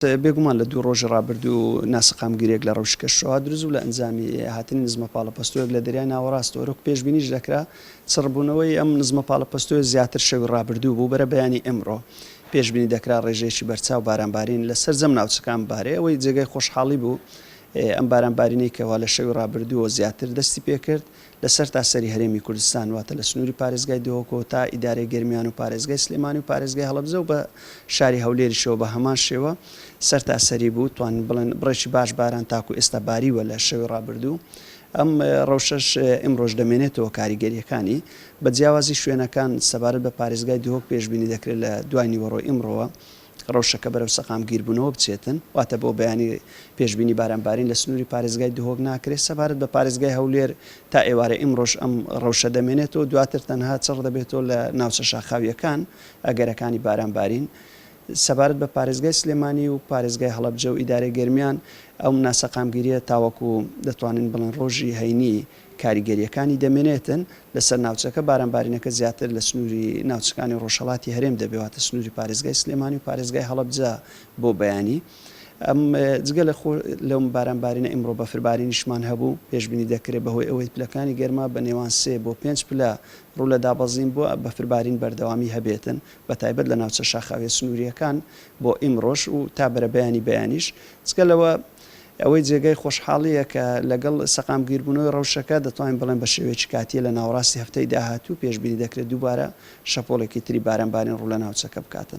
بێگومان لە دوو ڕۆژی ڕابردوو ناسەقامگیرییەک لە ڕەوشی کەشوهەوا دروست بوو لە ئەنجامی هاتنی نزمە پاڵەپەستۆیەک لە دەریای ناوەڕاستەوە، وەک پێشبینیش دەکرا چڕبوونەوەی ئەم نزمە پاڵەپەستۆیە زیاتر شەوی ڕابردوو بوو، بەرەبەیانی ئەمڕۆ پێشبینی دەکرا ڕێژەیەکی بەرچاو بارانبارین لە سەرجەم ناوچەکان ببارێ، ئەوەی جێگای خۆشحاڵی بوو ئەم بارانبارینەی کەوا لە شەوی ڕابردووەوە زیاتر دەستی پێکرد لە سەرتاسەری هەرێمی کوردستان واتە لە سنووری پارێزگای دهۆکەوە تا ئیدارەی گەرمیان و پارێزگای سلێمانی و پارێزگای هەڵەبجە و بە شاری هەولێریشەوە بە هەمان شێوە سەرتاسەری بوو توانین بڵێن بڕێکی باش باران تاکو ئێستا باریوە لە شەوی ڕابردوو ئەم ڕەوشەش ئیمڕۆش دەمێنێتەوە کاریگەرییەکانی بە جیاوازی شوێنەکان سەبارەت بە پارێزگای دهۆک پێشبینی دەکرێت لە دوای نیوەڕۆی ئیمڕۆوە ڕەوشەکە بەرەو سەقامگیربوونەوە بچێتن، واتە بۆ بەیانی پێشبینی بارانبارین لە سنووری پارێزگای دهۆک ناکرێت، سەبارەت بە پارێزگای هەولێر تا ئێوارەی ئیمڕۆش ئەم ڕەوشە دەمێنێتەوە، دواتر تەنها چڕ دەبێتەوە لە ناوچە شاخاوییەکان ئەگەرەکانی بارانبارین. سەبارەت بە پارێزگای سلێمانی و پارێزگای هەڵەبجە و ئیدارەی گەرمیان ئەو ناسەقامگیرییە تاوەکو دەتوانین بڵێین ڕۆژی هەینی کاریگەرییەکانی دەمێنێتن لەسەر ناوچەکە، بارانبارینەکە زیاتر لە سنووری ناوچەکانی ڕۆژهەڵاتی هەرێم دەبێت، واتە سنووری پارێزگای سلێمانی و پارێزگای هەڵەبجە بۆ بەیانی. ئەم جگە لە خۆ لەم بارانبارینە ئیمڕۆ بەفربارینیشمان هەبوو، پێشبینی دەکرێت بەهۆی ئەوەی پلەکانی گەرما بە نێوان سێ بۆ پێنج پلە ڕوو لە دابەزین بووە، بەفربارین بەردەوامی هەبێتن بەتایبەت لە ناوچە شاخاویە سنوورییەکان بۆ ئیمڕۆش و تا بەرەبەیانی بەیانیش. جگە لەوە ئەوەی جێگای خۆشحاڵییە کە لەگەڵ سەقامگیربوونەوەی ڕەوشەکە، دەتوانین بڵێین بە شێوەیەکی کاتییە لە ناوەڕاستی هەفتەی داهاتوو پێشبینی دەکرێت دووبارە شەپۆڵێکی تری بارانبارین ڕوو لە ناوچەکە بکاتن.